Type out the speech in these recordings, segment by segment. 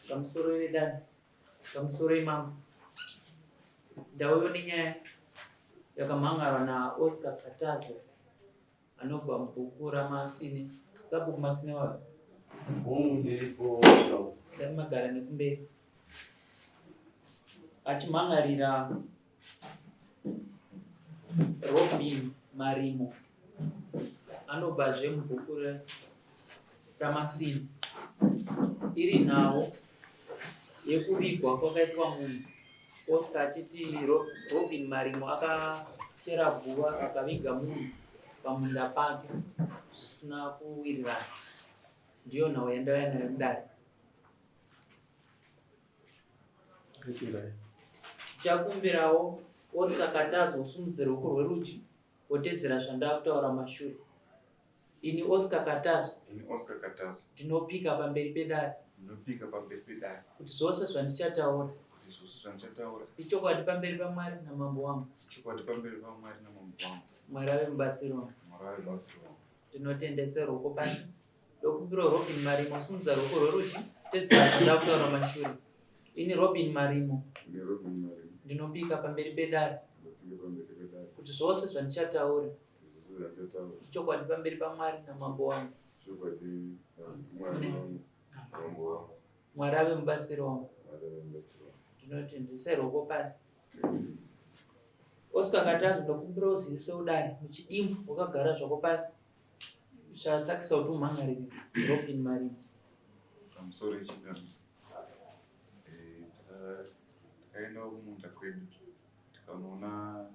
Pamusoro vedare, pamusoro imambo. Ndauyo nenyaya yakamhan'arwa naOscar Katazo anobva mubhuku raMasine. Sabhuku Masine wayo. Hongu ndiripo. Dai magara nekumberi. Achimhan'arira Robin Marimo anobvazve mubhuku raMasini. Iri nhau yekuvigwa kwakaitwa munhu Oscar achiti Robin Marimo akachera guva akaviga munhu pamunda pake zvisina kuwirirana. Ndiyo nhau yandauya nayo mudare. Tichakumbirawo Oscar Katazo usumudze ruoko rwerudyi wotedzera zvandakutaura mashure. Ini Oscar Katazo. Ini Oscar Katazo. Ndinopika pamberi pedare. Ndinopika pamberi pedare. Kuti zvose zvandichataura. Kuti zvose zvandichataura. Ichokwadi pamberi paMwari namambo wangu. Ichokwadi pamberi paMwari namambo wangu. Mwari ave mubatsiri wangu. Mwari ave mubatsiri wangu. Ndinotendese ruoko pasi. Ndokumbira Robin Marimo simudza ruoko rwerudyi tedzera zvandakutaura mashure. Ini Robin Marimo. Ini Robin Marimo. Ndinopika pamberi pedare. Ndinopika pamberi pedare. Kuti zvose zvandichataura. Zvose Ichokwadi pamberi paMwari namambo wangu. Ichokwadi Mwari wangu. Mambo wangu. Mwari ave mubatsiri wangu. Mwari ave mubatsiri wangu. Ndinoti ndise ruoko pasi. Oscar Katazo ndokumbira uzivise udare muchidimbu wakagara zvako pasi. Zvasakisa kuti umhan'arire Robin Marino. Pamusoro yechingamiso eh, takaendawo kumunda kwedu tikanoona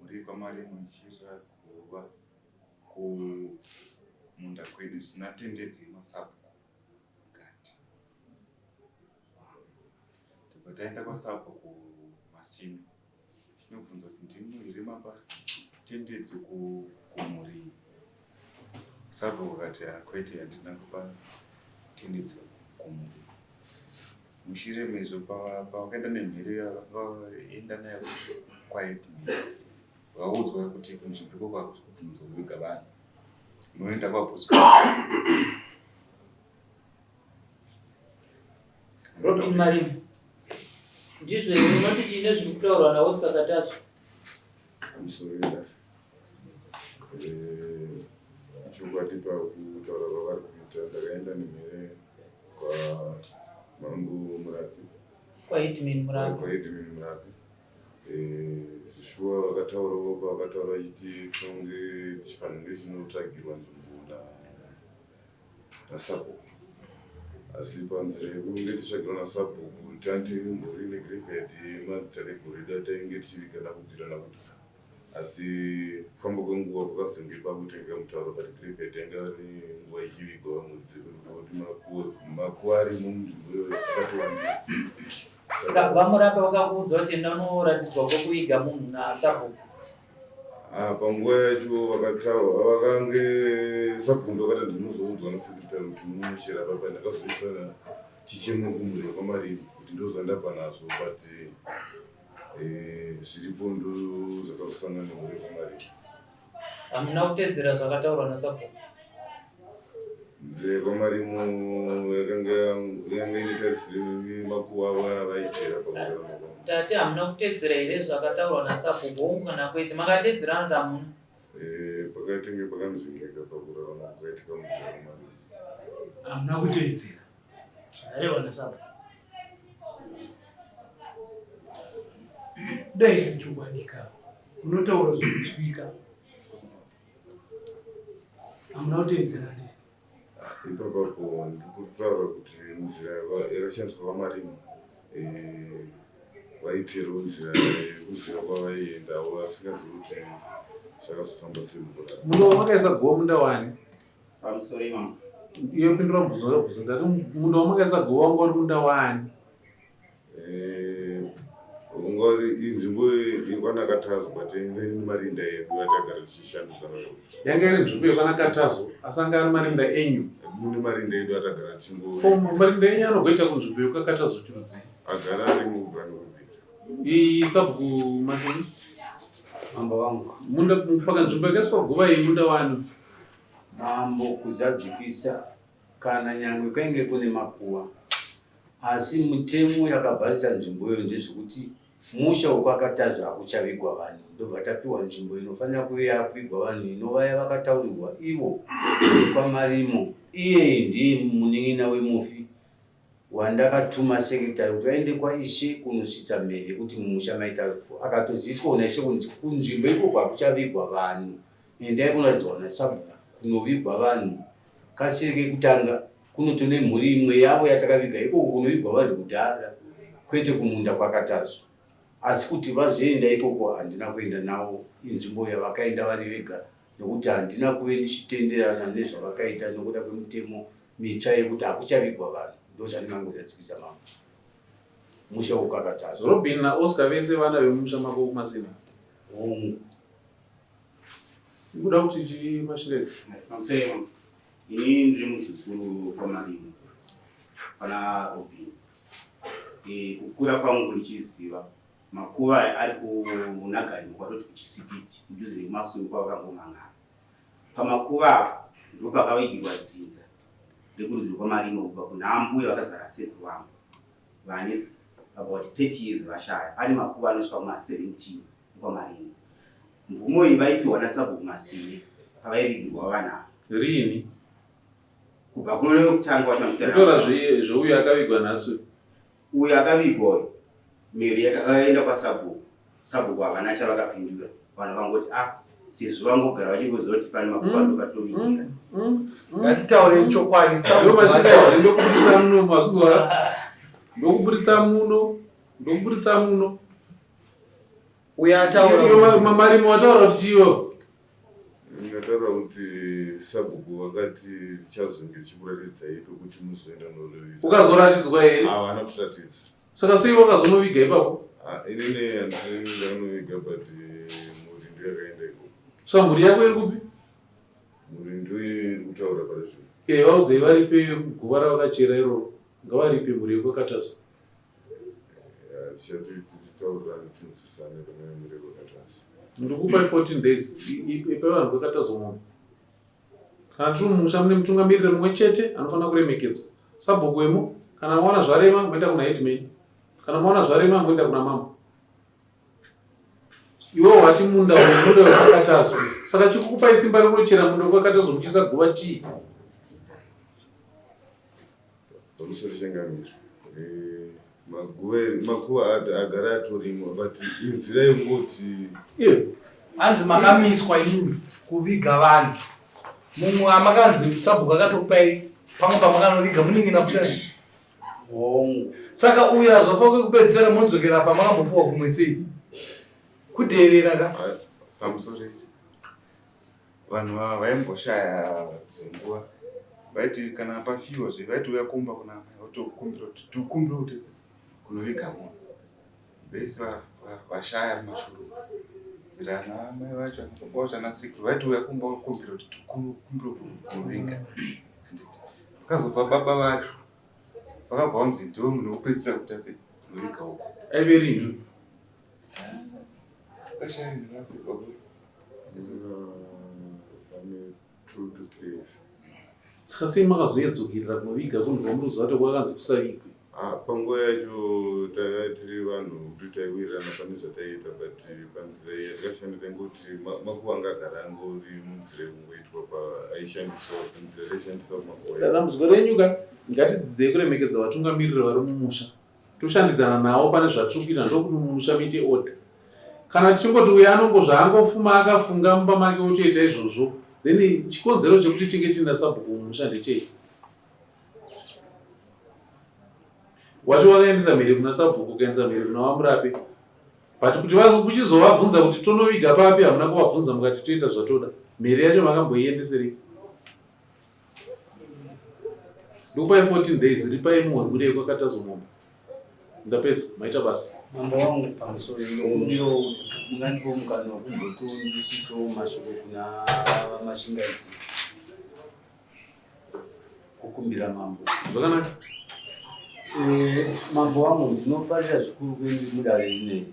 mhuri yekwaMarimo ichirira guva kumunda kwedu zvisina tendedzo yemasabhuku mukati. Tobva taenda kwasabhuku Masina Tinobvunza kuti ndimwi here mapa tendedzo kumhuri iyi? Sabhuku akati kwete handina kupa tendedzo kumhuri iyi. Mushure mezvo pavakaenda nemhere vakaenda nayo kwaheadman vakaudzwa kuti kunzvimbo ikoko hakusi kubvumidzwa kuviga vanhu unoenda kwaBosco. Robin Marimo. Ndizvo here unoti chii nezviri kutaurwa naOscar Katazo? Pamusoro idare. Eh, chokwadi pakutaura kwavari kuita ndakaenda nemhere kwamambo Murapi. KwaHeadman Murapi. KwaHeadman Murapi. Eh, zvishuwa vakataurawo pavakataura vachiti tinonge tichifanira chinotsvagirwa nzvimbo na nasabhuku asi panzira yekunge tichitsvagirwa nasabhuku tange timbori negraveyard yemadzitateguru edu atainge tichivigana kubvira nakudhara asi kufamba kwenguva kwakazenge kwakutengeka mutauro but graveyard yanga nenguva ichivigwa vamwe kuti makuva arimo munzvimbo iyoyo akatowandira. Saka vamurape vakakuudza kuti enda unoratidzwa kwekuviga munhu nasabhuku? Ah, panguva yacho vakataura vakange sabhuku ndokati ndinozoudzwa nasekretary kuti munochera papa ndakazoisa chichemo kumhuri yekwamarimi kuti ndozvandabva nazvo but eh, zviripo ndo zvakazosangana nemhuri yekwamarimi. Hamuna kutedzera zvakataurwa nasabhuku? Nzira yekwamarimo yakanga yanga ine tarisiro yemakuva avo avaichera pakurarama kwavo. Tati hamuna kutedzera here zvakataurwa nasabhuku hongu kana kwete? Makatedzera hanzi hamuna. Eh, pakaitenge pakanzvengeka pakurarama kwakaitika munzira yekwamarimo. Hamuna kutedzera zvakarehwa nasabhuku. Dai chokwadi ka unotaura zvinonzwika. Hamuna kuteedzera handiti? Ipapapo ndikutaura kuti nzira yakashandiswa vaMarimo eh, vaiteerawo nzira yekuziva kwavaiendawo vasingazivi kuti zvakazofamba sei mukurarama. Munda wamakaisa guva munda wani? Pamusoro imambo. Iyo pindura mubvunzo ndabvunza ndati munda wamakaisa guva wanga uri munda wani? Eh, unga uri inzvimbo yekwanakatazo but yanga iri marinda edu atagara tichishandidzana nawo. Yanga iri nzvimbo yekwanakatazo asi anga ari marinda enyu. Mune marinda edu atagara tichingo Ko marinda enyu anogoita kunzvimbo yekwakatazo chirudzii? Agara arimo kubva nekubvira. Iyi sabhuku Masini. Mambo vangu. Munda pakanzvimbo yakaiswa guva iyi munda wani? Mambo kuzadzikisa kana nyangwe kwainge kune makuva. Asi mutemo yakavharisa nzvimbo iyoyo ndezvekuti musha wekwaKatazvi hakuchavigwa vanhu ndobva tapiwa nzvimbo inofanira kuve yakuvigwa vanhu inova yavakataurirwa ivo vekwaMarimo. Iyeyi ndiye munin'ina wemufi wandakatuma secretary kuti vaende kwaishe kunosvitsa mhere yekuti mumusha maita rufu. Akatoziviswa naishe kunzi kunzvimbo ikoko hakuchavigwa vanhu endai kunoratidzwa nasabhuku kunovigwa vanhu. Kasiri kekutanga kunotone mhuri imwe yavo yatakaviga ikoko kunovigwa vanhu kudhara kwete kumunda kwaKatazwa. Asi kuti vazoenda ikoko handina kuenda navo inzvimbo yavakaenda vari vega nokuti handina kuve ndichitenderana nezvavakaita nokuda kwemitemo mitsva yekuti hakuchavigwa vanhu. Ndozvandingangozadzikisa mambo. Musha wokwaKatazwa. Robin naOscar vese vana vemumusha mako kuMasina? Hongu. Ikuda kuti chii Mashiredzi? Pamusoro ini ndiri muzukuru kwaMarimo pana Robin. E, kukura kwangu ndichiziva makuva aya ari kunagarimo kwatoti kuchisipiti kudhuze nekumasuru kwavakangomhangana. Pamakuva apa ndopakavigirwa dzinza rekurudzi rwekwaMarimo kubva kuna ambuya vakazvara sekuru vangu vane about 30 years vashaya. Pane makuva anosvika kuma 17 ekwaMarimo. Mvumo iyi vaipiwa nasabhuku Masine pavaivigirwa vana ava. Riini? Kubva kuno wekutanga wacho anotaura. Kutora zveuyo akavigwa nhasi. Uyo akavigwa uyu mhiri yakaenda kwasabhuku. Sabhuku havana chavakapindura. Vanhu vangoti ah sezvo vangogara vachingoziva kuti pane makuva ndopatinovigira. Ngatitaurei chokwadi. Ndo mashina ndokuburitsa muno mazvinzwa. Ndokuburitsa muno, ndokuburitsa muno. Uyo ataura Iyo marimo wataura kuti chiyo. Ndataura kuti sabhuku vakati chazonge chikuratidzai pekuti muzoenda norevisa. Ukazoratidzwa here? Havana kutiratidza. Saka sei wakazonoviga ipapo? Ah, inini handiri ndakanoviga but mhuri ndiyo yakaenda ikoko. Saka mhuri yako iri kupi? Mhuri ndiyo iri kutaura pari zvino. Eh, vaudzei varipe guva ravakachera iroro. Ngavaripe mhuri yekwakatasva. Ndikupai 14 days ipai vanhu kwekatazo mombe. Kana tiri mumusha mune mutungamiriri mumwe chete anofanira kuremekedzwa. Sabhuku wemo kana maona zvarema moenda kuna headman. Kana maona zvarema moenda kuna mambo. Iwe wati munda uyu munda wekwakatazo. Saka chikukupai simba rekunochera munda wekwakatazo muchiisa guva chii? Pamusoro changamire. Eh, maguva makuva agara atorimo but inzira yekungoti hanzi makamiswa imimi kuviga vanhu mumwe amakanzi sabhuku akatokupai pamwe pamakanoviga munenge nafuta Hongu. Saka uyo azofa kwekupedzisira modzokera pamakambopuwa kumwe sei? Kudheerera ka. Pamusoro ichi. Vanhu ava vaimboshaya dzenguva vaiti kana pafiwa zve vaitouya kumba kuna amai votokumbira kuti tikumbira kuti kunoviga munhu vese vashaya mumashure umu bvira ana amai vacho ana baba vacho ana sekuru vaitouya kumba vokumbira kuti tikumbira kunoviga handiti vakazobva baba vacho vakabva vanzi ndiwe munhu wekupedzisira kuita sei kunoviga uko Aive rinhi? Vakashaya nhasi baba Saka sei makazoyedzokerera kunoviga kunhu kwamunoziva kuti kwakanzi kusavigwe? Ah, panguva yacho tanga tiri vanhu kuti taiwirirana pane zvataiita but panzira iyi yatakashanda taingoti makuva anga agara angori munzira yekungoitwa aishandiswa nzira taishandisa makuva Dambudziko renyu ka ngatidzidzei kuremekedza vatungamiriri vari mumusha. Toshandidzana navo pane zvatiri kuita ndokuti mumusha muite order. Kana tichingoti uyu anongo zvaangofuma akafunga mumba make otoita izvozvo then chikonzero chekuti tinge tiina sabhuku mumusha ndechei? Wati wakaendesa mhere kuna sabhuku ukaendesa mhere kuna vamurape but kuti muchizovabvunza kuti tonoviga papi hamuna kuvabvunza mukati toita zvatoda mhere yacho makamboiendeserei? Ndokupai 14 days ripai muhwegure yekwakatazomombe. Ndapedza, maita basa. Mambo wangu pamusoro ndokumbirawo kuti mungandipo mukana wekumbotondisvitsawo mashoko kuna VaMashingaidzi kukumbira mambo. Zvakanaka. Eh, mambo wangu ndinofarira zvikuru kuendi mudare rineri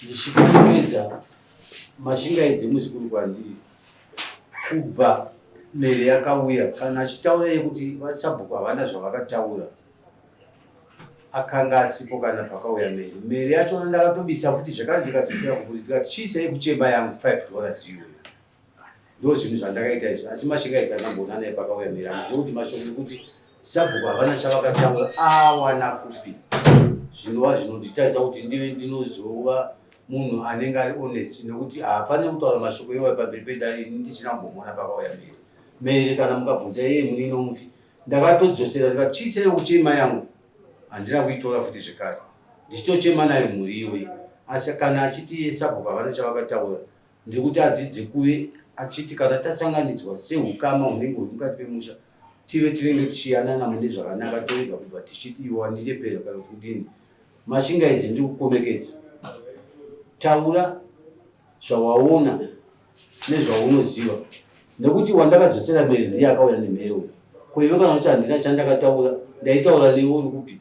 ndichikurekedza Mashingaidze muzukuru kwandiri kubva mhere yakauya kana achitaura yekuti vasabhuku havana zvavakataura. Akanga asipo kana pakauya meri. Meri yachona ndakatobisa futi zvekare ndikadzosera kumhuri ndikati chiisai kuchemba yangu 5 dollars iyoyo. Ndozvinhu zvandakaita izvo asi Mashingaidze andamboona naye pakauya meri handizive kuti mashoko ekuti sabhuku havana chavakataura awana kupi zvinova zvinonditarisa kuti ndive ndinozova munhu anenge ari honest nekuti haafaniri kutaura mashoko iwayo pamberi pedare ini ndisina kumbomuona pakauya meri. Meri kana mukabvunza iye munino mufi Ndakatodzosera ndikati chiisai kuchema yangu handina kuitora futi zvekare ndichitochema nayo mhuri iyoyi asi kana achiti iye sabhuku havana chavakataura ndiri kuti adzidze kuve achiti kana tasanganidzwa sehukama hunenge huri mukati pemusha tive tinenge tichiyanana mune zvakanaka torega kubva tichiti iwe wandinyepera kana kuti kudini Mashingaidze ndiri kukomekedza taura zvawaona nezvaunoziva nekuti wandakadzosera mhere ndiye akauya nemhere uyu ko iwe kana kuti handina chandakataura ndaitaura newe uri kupi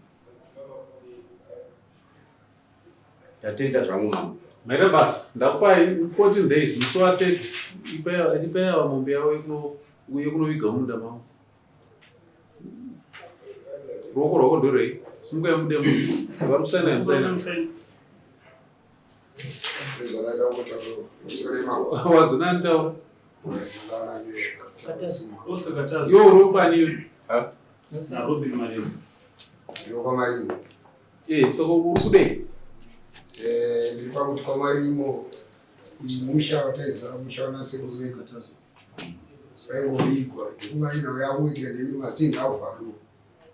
ndatenda zvangu mama Maita basa ndakupai 14 days musi wa 30 ipai ava mombe yavo yekunoviga mumunda mavo ruoko rwako ndorwei simukai mude vari kusaina musaina Wadzina ntaura. Iwe uri ufani iwe. Robin Marimo. Ndiri Eh, saka uri kudei? Eh, ndiri pakuti kwaMarimo musha wataiziva musha wanasekuru vedu waingovigwa ndifunga inhau yakuitika ndeyekuti mastendi akuvhariwa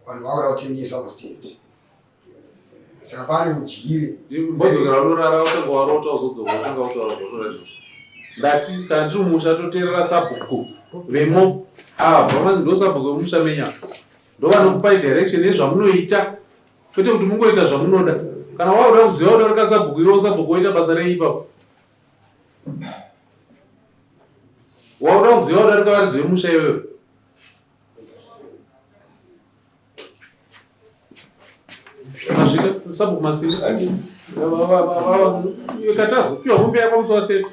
vanhu vakuda kutengesa mastendi saka pane udyire mbodzokera unorara utanga warota uzodzoka utanga utaura zvautaura izvozvo ndati kana tiri mumusha toteerera sabhuku vemo ava vamanzi ndo sabhuku vemumusha menyu ava ndovanokupai direction yezvamunoita kwete kuti mungoita zvamunoda kana wakuda kuziva kudarika sabhuku iwo sabhuku woita basa rei ipapo wakuda kuziva kudarika varidzi vemusha iwewe Masvika sabhuku masimba. Katazo piwa mombe yako musi wa 30.